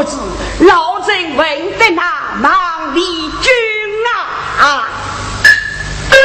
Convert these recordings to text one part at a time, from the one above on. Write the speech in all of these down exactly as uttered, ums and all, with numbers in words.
老臣问得那孟丽君啊。哎，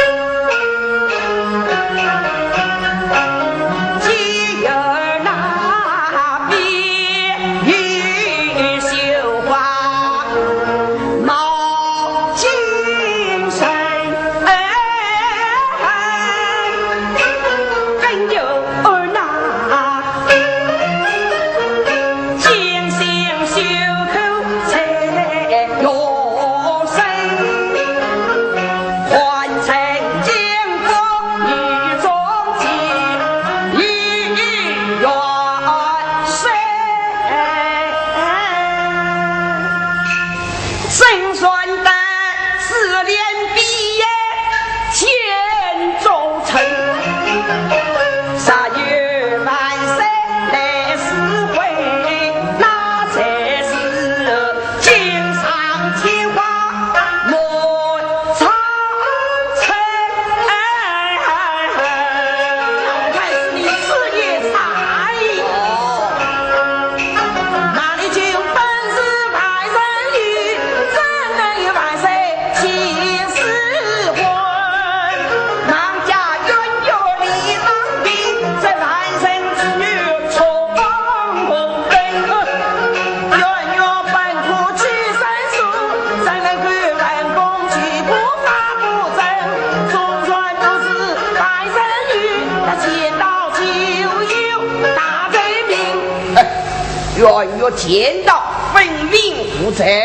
冤冤见到分明无罪。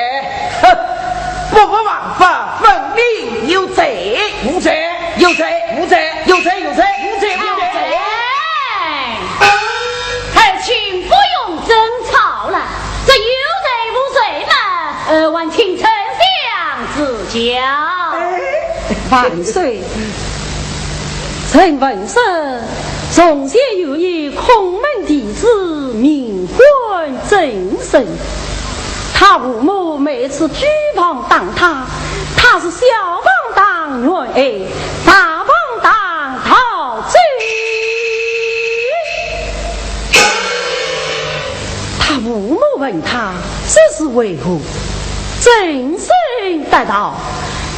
哼，不服王法，分明有罪。无罪，有罪，无罪，有罪，有罪，无罪，无罪。哎，爱卿不用争吵了，这有罪无罪嘛，呃，还请丞相指教。万岁，臣闻说，从前有一孔门弟子，名唤曾参。他父母每次举棒打他，他是小棒打软，哎，大棒打陶醉。他父母问他这是为何，曾参答道：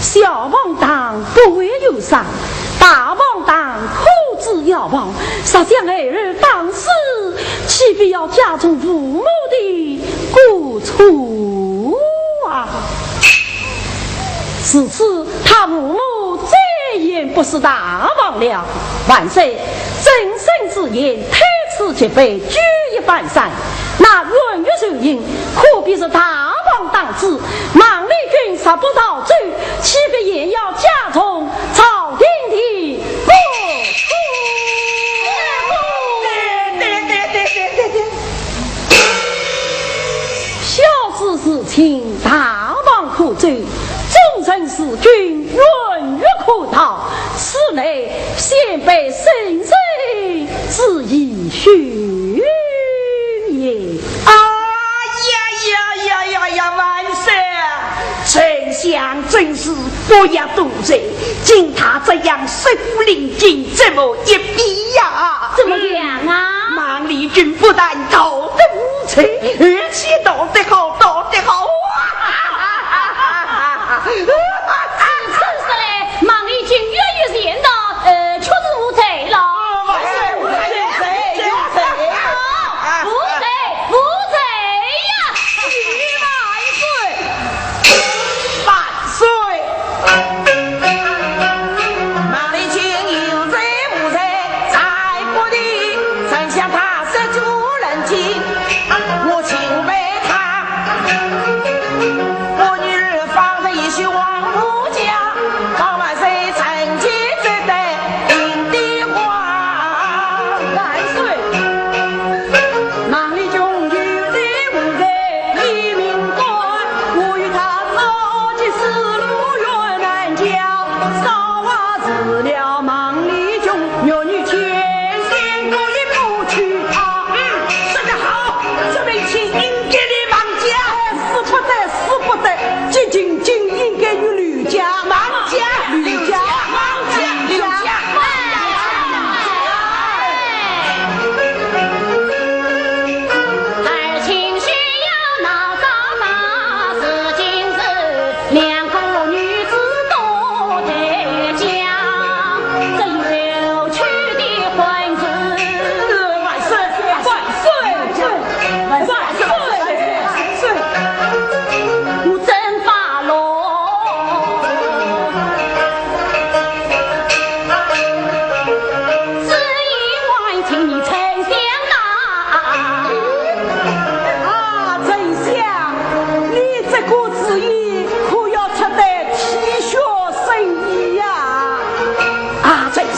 小棒打不会有伤，大棒打可治要亡，若将儿打死，岂非要加重父母的过错啊？ 自此，他父母再也不使大棒了。万岁，曾参之言，推此即非，举一反三。那软弱受刑，可比是大棒打死。孟丽君若不逃走，岂非也要加重朝廷的过错？对对对对对对。 小子自轻，大棒可走，忠臣事君，软弱可逃，此乃先辈圣人之遗训也。哎呀呀呀呀呀，万岁！丞相真是不要多嘴，经他这样说服领军，这么一比呀，怎么样啊？孟丽君不但逃得无罪，而且逃得好，逃得好啊！此事说来，孟丽君越狱前逃，呃，确实无罪了。万岁，万岁，万岁！无罪，无罪呀！万岁！万岁！孟丽君有罪无罪，在不得，丞相他是主人君，我请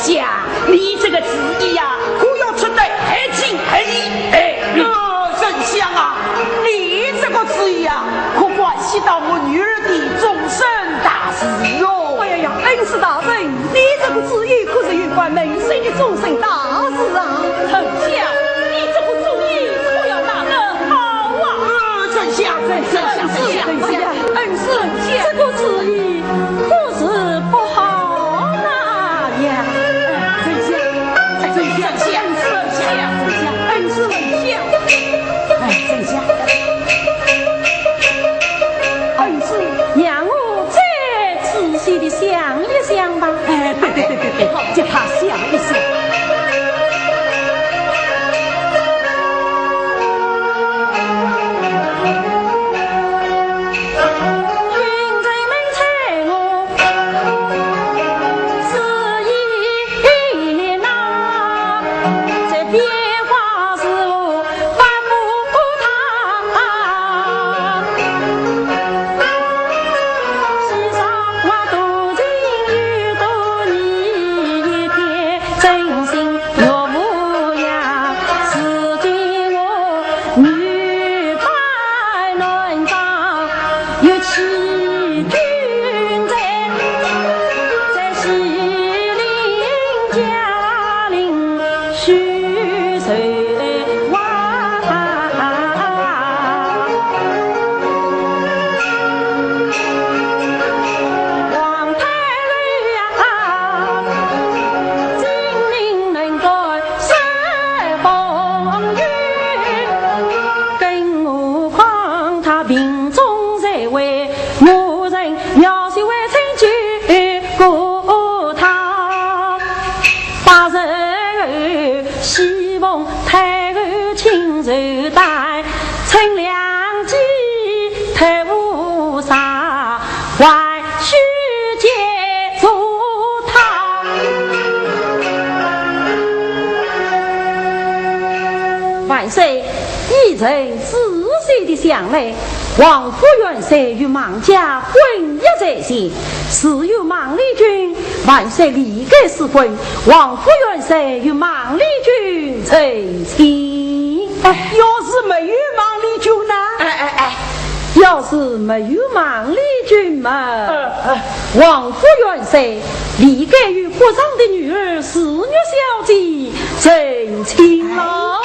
想，你这个主意呀，可要出得合情合理。哎，呃，丞相啊，你这个主意啊，可关系到我女儿的终身大事哟。哎呀呀，恩师大人，你这个主意可是有关门生的终身大事啊。丞相，你这个主意可要拿得好啊。呃，丞相，丞相，丞相，丞相。哎呀，恩师，这个主意可是不好拿呀。哎，丞相，丞相，丞相，恩师，丞相。哎，丞相。恩师，让我再仔细地想一想吧。哎，对对对对对，叫他想一想。更何况他病重在外，我人要是未曾救过他，八日后西凤太后亲自带，乘良机投沙，还须借助他。万岁，依臣仔细地想来，王府元帅与孟家婚约在先，自有孟丽君，万岁理该赐婚，王府元帅与孟丽君成亲。哎，要是没有孟丽君呢？哎哎哎，要是没有孟丽君嘛，呃呃，王府元帅理该与国丈的女儿紫玉小姐成亲了。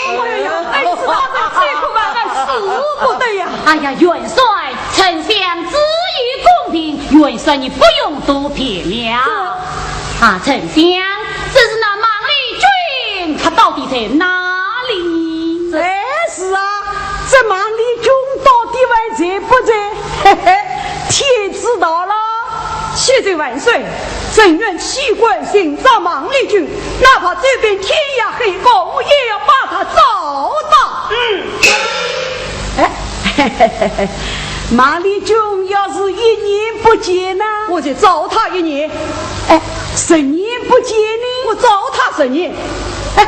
哎呀，恩师大人，这可万万使不得呀！哎呀，元帅，丞相主意公平，元帅你不用多辩了。啊，丞相，只是那孟丽君她到底在哪里？哎，是啊，这孟丽君到底还在不在？嘿嘿，天知道了。启奏万岁，朕愿弃官寻找孟丽君，哪怕走遍天涯海角，我也要把她找到。嗯。哎，孟丽君要是一年不见呢？我就找她一年。哎，十年不见呢？我找她十年。哎，要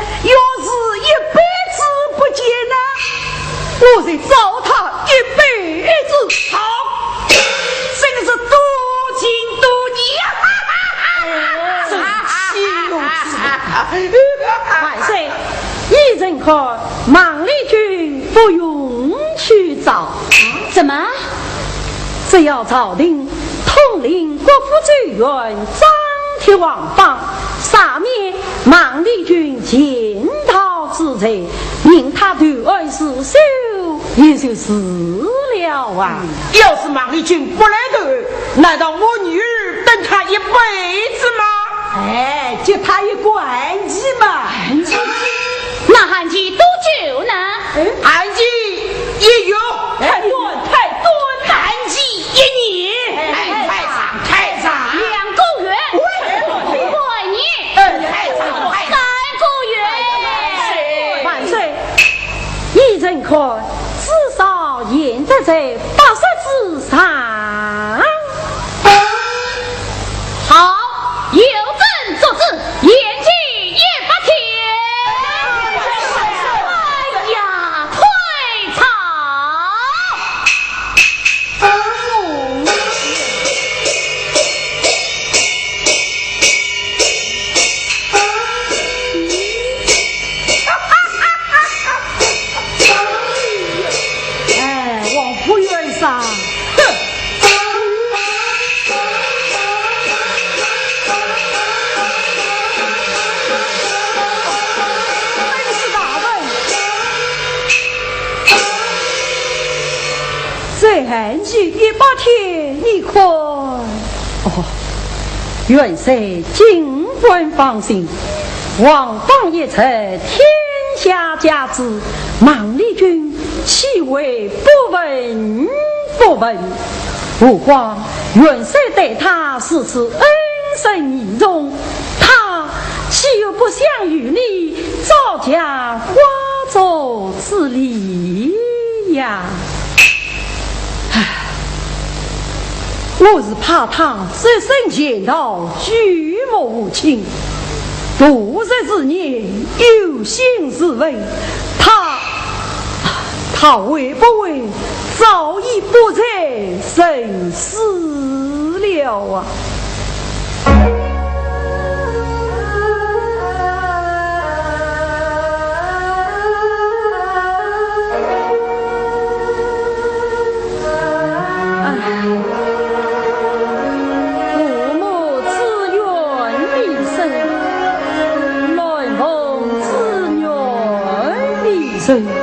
是一辈子不见呢？我就找她一辈子。好，真是多情多义啊！哎，真是岂有此理！万岁，依臣看，孟丽君不用去找。怎么？只要朝廷统领各府州县，张贴皇榜，赦免孟丽君潜逃之罪， 任她投案自首，也就是了啊。要是孟丽君不来投，难道我女儿等她一辈子吗？哎，给她一个限期嘛。限期？那限期多久呢？哎，限期一月。太短，太短了。限期一年。哎，太长，太长。两个月。喂，半年。哎，太长，太长。三个月。万岁，依臣看，至少限得在八十之上。好，有朕作主，限期一百天。哎呀，太长。前去一百天，你看。哦，元帅尽管放心，王邦一出，天下皆知，孟丽君岂会不闻不问？何况元帅对她如此恩深义重，她岂有不想与你早结花烛之理呀？唉，我是怕她只身前逃，举目无亲，度日如年，忧心如焚，她，她会不会早已不在人世了啊？哎，父母之愿必生，鸾凤之愿必成。